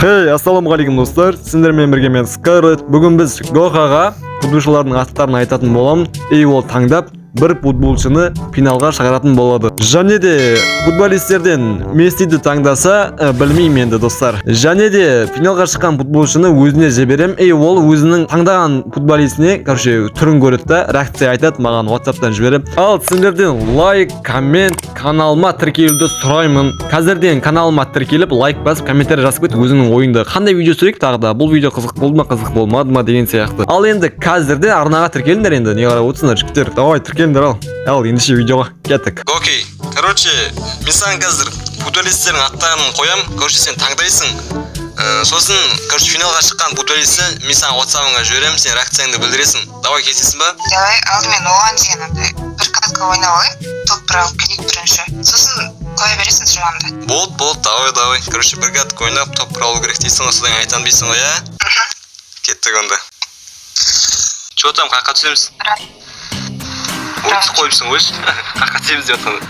Хей, ассалаумағалейкум, достар! Сіздермен бірге мен, Скарлетт. Бүгін біз Гохаға футболшылардың аттарын айтатын боламын. И ол таңдап, бір футболшыны финалға шығаратын болады. Және де футболистерден Мессиді таңдаса, білмеймін енді, достар. Және де финалға шыққан футболшыны өзіне жіберем. И ол өзінің таңдаған футболистіне, короче, түрін көреді да, реакция айтады маған WhatsApp'тан жіберіп. Ал сендерден лайк, коммент, каналыма тіркелуді сұраймын. Қазірден каналыма тіркеліп, лайк басып, комментарий жазып кет өзіңнің ойыңды. Қандай видео түсірейік тағы да? Бұл видео қызық болды ма, қызық болмады ма деген сияқты. Ал енді қазірде арнаға тіркеліңдер енді. Не қарап отырсыңдар, жігіттер? Давай, тіркеліңдер ал. Ал ендеше видеоға кеттік. Окей, короче, мен саған қазір футболистердің аттарын қоям. Короче, сен таңдайсың. Сосын, короче, финалға шыққан футболисті мен саған WhatsApp'ыңа жіберемін, сен реакцияңды білдіресің. Давай, келісесің ба? Давай, алдымен оған деген андай бір катка ойнап алайық, топ бір алып келейік бірінші, сосын қоя бересің сұрағыңды. Болды, болды, давай, давай. Короче, бір катка ойнап, топ бір алу керек дейсің ғой, содан кейін айтамын дейсің ғой, иә? Кеттік онда. Че там, қаяққа түсеміз? Ой, түсіп қойыпсың ғой. Қаяққа түсеміз деп жатқанда.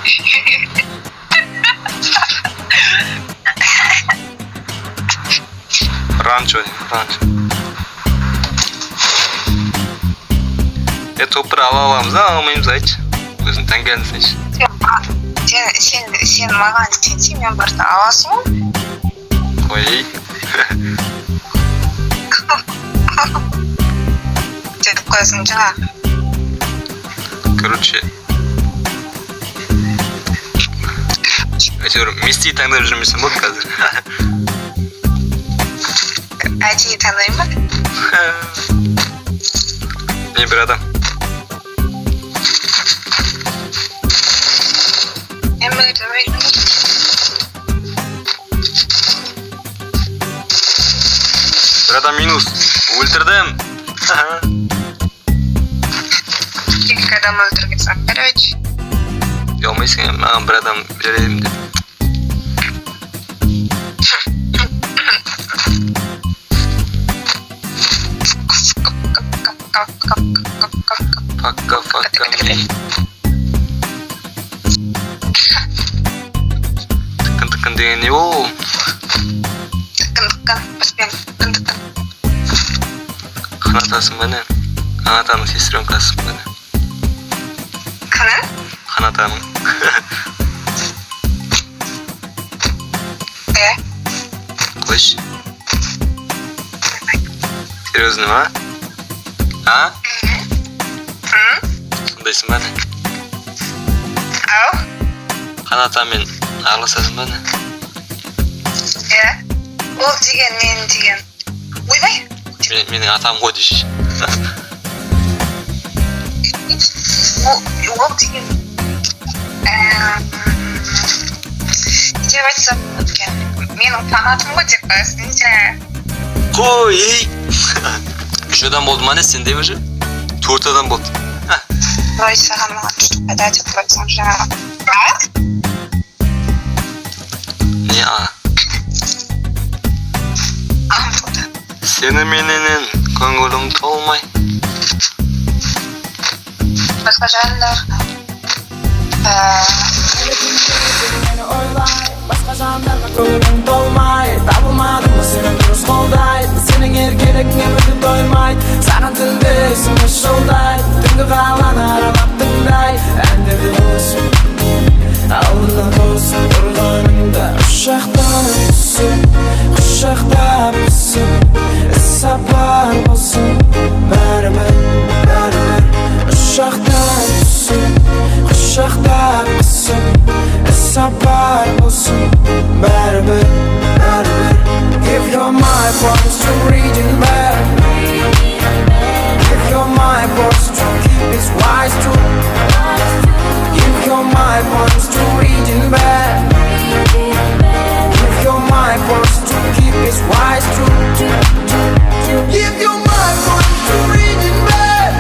Ранчо, ранчо. Е, топ бір ала аламыз да, ала алмаймыз, айтшы. Өзің таңғаласың, айтшы. Сен маған сенсең, мен просто аласың ғой. Ой. Деп қоясың жаңа. Короче, әйтеуір Месси таңдап жүрмесем болды қазір. Әдейі таңдаймын ба? Не, бір адам. Мен давай. Бір адам минус. Өлтірдім. Екі адам өлтіргенсің, короче. Ұялмайсың, иә, маған бір адам беремін деп. Факка, факка, ми. Тықын, тықын деген не ол? Тықын, тықын, баспен, тықын, тықын. Қанатасың ба, не? Қанатаның сестренкасысың ба, не? Кімнің? Қанатаның. Иә. Қойшы. Серьезно ма? А? М? Сондайсың ба, не? Ау. Қанатамен араласасың ба, не? Иә, ол деген мен деген, ойбай. Менің атам ғой деші. Ол деген, не деп айтсам болады екен, менің фанатым ғой деп қоясың жаңа. Қой, ей! Үш адам болды ма, не, сенде уже? Төрт адам болды. Вроде саған маған что қайда деп қойсаң жаңа, а? Не, а? А, болды. Сені мененен көңілім толмай. Басқа жандар. Мені ойлай, басқа жандарға көңілің толмай. Табылмадым ба сені дұрыс қолдайды? Сенің еркелігіңе мүлде тоймайды. Саған тілдесім жолдайды. Түнгі қаланы аралап тыңдай әндерді қосып, алдына тосып тұрғаныңда, ұшақтан түсіп, құшақтап түсіп, іссапар болсын, бәрібір, бәрібір. Ұшақтан түсіп, құшақтап қысып, іссапар болсын, бәрібір, бәрібір. If you're my voice to reading back. If you're my voice to keep it wise to. If you're my voice to reading back. If you're my voice to keep it wise to. If you're my voice to reading back.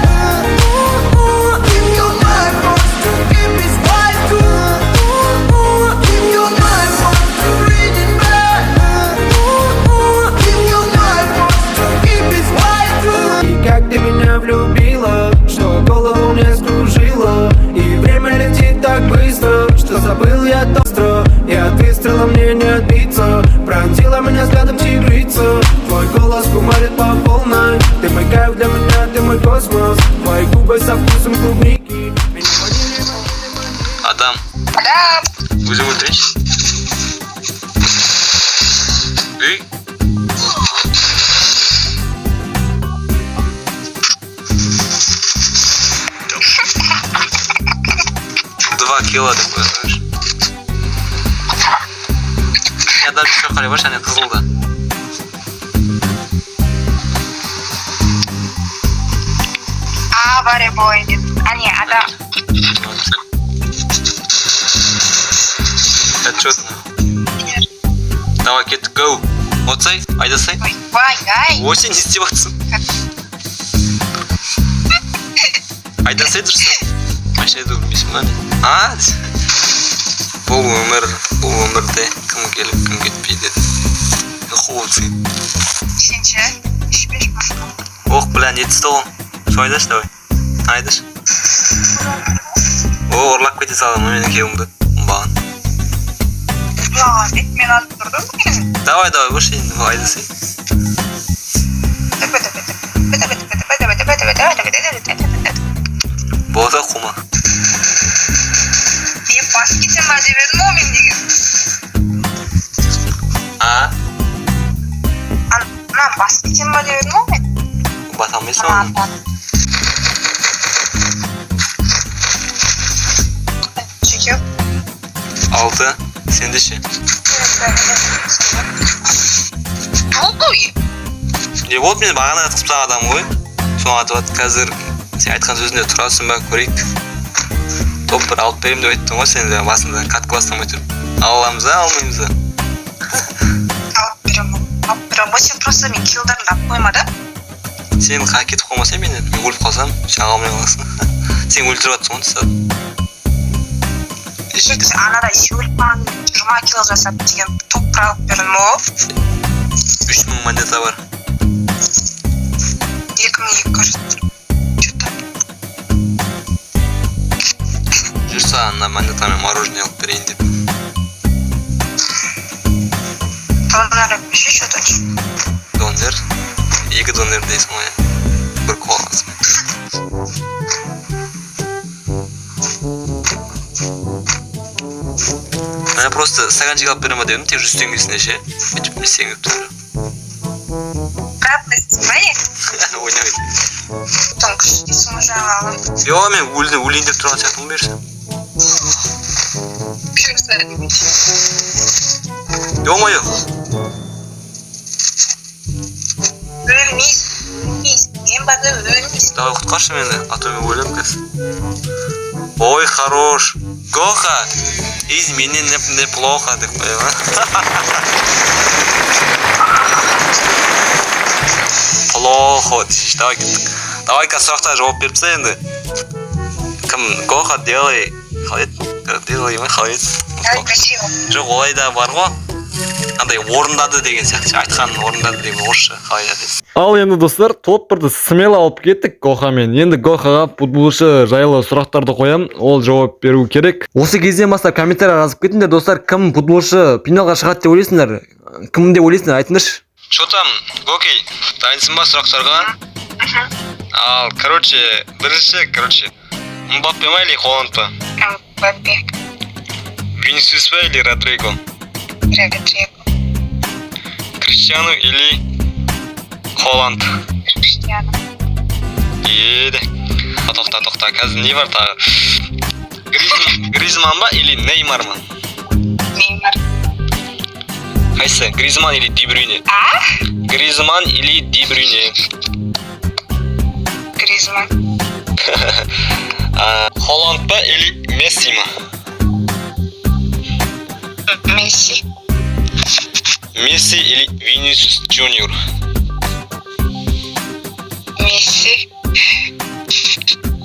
If you're my voice to keep it wise to. If you're my voice to reading back. If you're my voice to keep it wise to. И как ты меня влюбила, что голову мне скружила. И время летит так быстро, что забыл я то. И от выстрела мне не отбиться. Пронзила меня взглядом тигрица. снится. Твой голос кумарит по полной. Ты мой кайф для меня, ты мой космос. Твои губы со вкусом клубники. Меня манили, манили, манили. Адам. Адам. Өзің өлтірейінші. Үй. 2 кило деп қояды, знаешь. Адам еще қарай баршы, әне қызылда. А, баре бой. А, не, Адам. Это что ты? Давай, кеттік, go. Отсай, айдасай. Ойбай, ай. Ой, сен не істеп жатсың? Айдасай дұрыстап. Машина айдау білмейсің ба, не? А? Бұл өмір, бұл өмірде кім келіп, кім кетпейді. Оқу. Сен ше? Ішпеш па? Ох, бля, не түсті ол? Сол айдашы, давай. Айдашы. О, ұрлап кете салдым ғой менің кеуімді. Оңбаған. Ұрлаған дейді, мен алып тұрдым негізі. Давай, давай, қойшы енді, айдасай. Тіпі, тіпі, тіпі, тіпі, тіпі, тіпі, тіпі, тіпі, тіпі, тіпі, тіпі, тіпі, тіпі. Болады, қума. Мен басып кетсем ба деп едім ғой мен деген. А? Ана басып кетсем ба деп едім ғой мен. Бата алмайсың Ана оны. атады. Шекер. Алты. Сенде ше? Болды. Не болды, мен бағана атқызып тастаған адам ғой. Соны атып жатыр. Қазір сен айтқан сөзіңде тұрасың ба, көрейік. Топ бір алып беремін деп айттың ғой сен де басында, катка бастамай тұрып. Ала аламыз да, алмаймыз да? Алып беремін. Алып беремін ғой, сен просто мен киллдарымды алып қойма да. Сен кетіп қалмасаң менен, мен өліп қалсам, сен ала алмай қаласың. Сен өлтіріп жатрсың ғой тастады. Сөйтсе анада өліп қалған, 20 килл жасап деген топ бір алып бердім ғой. 3000 монета бар. 2200. Че-то. Жүр, саған ана монетамен мороженое алып берейін деп. Донер еще что-то. Донер. Екі донер дейсің ғой, иә? Бір коласымен. Мен просто стаканчик алып беремін ба дедім, тек 100 теңгесіне ше. Өйтіп не істегім келіп тұр. Правда, ба, не? Ойнамайды. Потом күшті дейсің ғой жаңағы. Жоқ, мен өлді, өлейін деп тұрған сияқтымын берсем. Бұйырса. Ё-моё! Өлмейсің, өлмейсің. Мен барда өлмейсің. Давай, құтқаршы мені, а то мен өлемін қазір. Ой, хорош. Гоха! Из меня неплохо деп қоямын. Плохо десейші, давай, кеттік. Давай, қазір сұрақтарға жауап беріп таста енді. Кім? Гоха, делай. Қалай еді? Делай ма, қалай еді? Давай, красиво. Жоқ, олай да бар ғой. Андай орындады деген сияқты, айтқанын орындады деген орысша қалай айтады? Ал енді, достар, топ бірді смело алып кеттік Гохамен. Енді Гохаға футболшы жайлы сұрақтарды қоямын, ол жауап беру керек. Осы кезден бастап комментарий жазып кетіңдер, достар, кім футболшы финалға шығады деп ойлайсыңдар? Кім деп ойлайсыңдар, айтыңдаршы. Че там, Гокей, дайынсың ба сұрақтарға? Ал, короче, бірінші, короче, Мбаппе ма или Холланд па? Мбаппе. Винисиус па или Родриго? Родриго. Криштиану или Холланд? Криштиану. Еді. Тоқта, тоқта, қазір не бар тағы? Гризман ба или Неймар ма? Неймар. Қайсысы? Гризман или Ди Брюйне? А? Гризман или Ди Брюйне? Гризман. А, Холланд па или Месси ма? Месси. Месси или Винисиус Джуниор? Месси.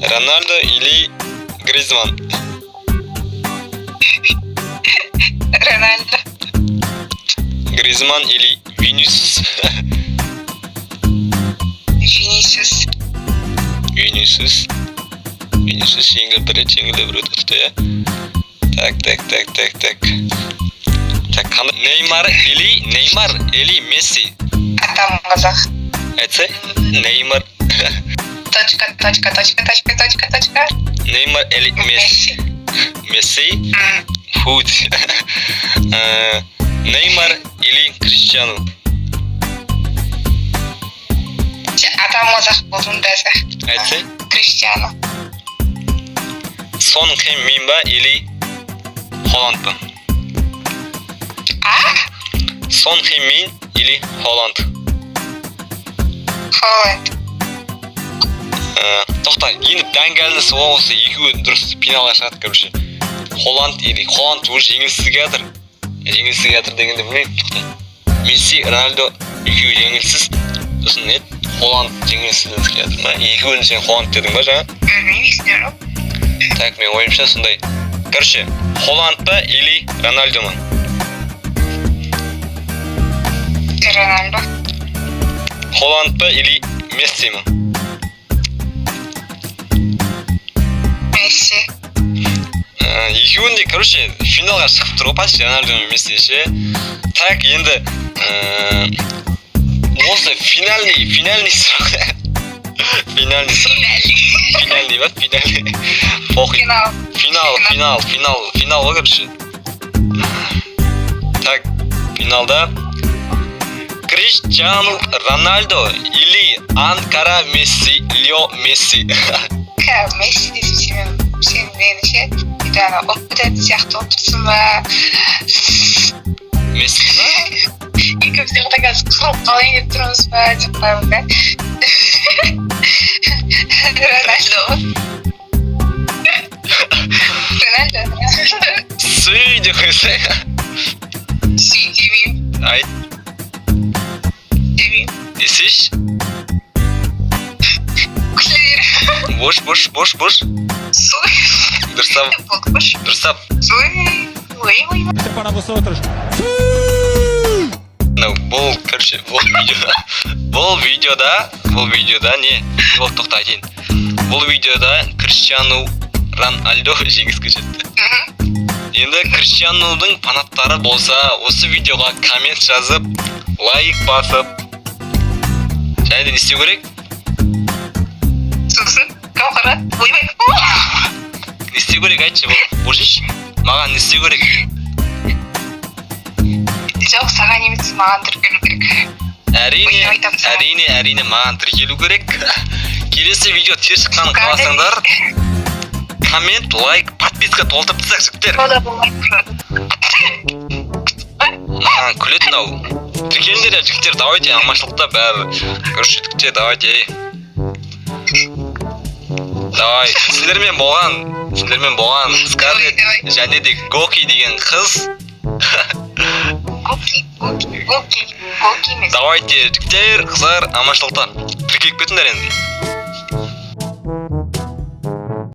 Рональдо или Гризман? Рональдо. Гризман или Винисиус? Винисиус. Винисиус. Винисиус жеңіл бір рет, жеңіл бір рет ұтты, иә. Так, так, так, так, так. Так, қандай? Неймар или Месси? Атам қазақ. Айтсай. Неймар. Точка, точка, точка, точка, точка, точка. Неймар или Месси? Месси. Месси. М. Фу. Неймар или Криштиану? Атам қазақ болдым даже. Айтсай. Криштиану. Сон Хэ Мин ба или Холланд па? А? Сон Хэ Мин или Холланд? Холланд. Тоқта, енді дәңгәлінісі осы екеуі дұрыс финалға шығады, короче. Холланд или Холланд уже жеңіліссіз келатыр. Жеңіліссіз келатыр дегенде білмеймін, тоқта. Месси, Роналдо екеуі жеңіліссіз. Сосын не еді? Холланд жеңіліссіз келатыр ма? Екеуін сен Холланд дедің ба жаңа? Білмеймін, есімде жоқ. Так, менің ойымша сондай. Короче, Холланд па или Роналдо ма? Роналдо. Холланд па или Месси ма? Месси. Екеуін де, короче, финалға шығып тұр ғой почти Роналдо мен Месси ше. Так, енді осы финальный сұрақ. Финальный сұрақ. Финальный ба? Финальный. Похуй. Финал. Финал, финал, финал, финал ғой, короче. Так, финалда Криштиану Роналдо или Анкара Месси, Лео Месси? Месси десем, сен мені ше бүйтіп ана ұлып кететін сияқты болып тұрсың ба? Месси ма? Екеуміз де құдай қазір қырылып қалайын деп тұрмыз ба деп қоямын да. Роналдо ғой. Роналдо. Сүй деп қойсай. Сүй демеймін. Айт. Демеймін. Десейші. Күле бер. Бош, бош, бош, бош. Суй. Дұрыстап. Болды, қош. Дұрыстап. Ой, ой, ой. Para vosotros. Мынау бұл, короче, бұл видеода не бұл, тоқта, айтайын, бұл видеода Криштиану Роналдо жеңіске жетті. Енді Криштианудың фанаттары болса, осы видеоға коммент жазып, лайк басып және де не істеу керек? Сосын кім қырады? Ойбай! Не істеу керек, айтшы? Болжайшы маған, не істеу керек? Жоқ, саған емес, маған тіркелу керек. Әрине. Ой, айтамын саған. Әрине, маған тіркелу керек. Келесі видео тез шыққанын қаласаңдар, коммент, лайк, подписка толтырып тастайық, жігіттер. О да болмайды. Маған күледі мынау. Тіркеліңдер, жігіттер, давайте, аманшылықта бәрі. Короче, жігіттер, давайте, ей, давай. Сендермен болған Скарлетт Давай, давай. және де Гоки деген қыз. Гоки, Гоки, Гоки, Гоки емес. Давайте, жігіттер, қыздар, аманшылықта. Тіркеліп кетіңдер енді.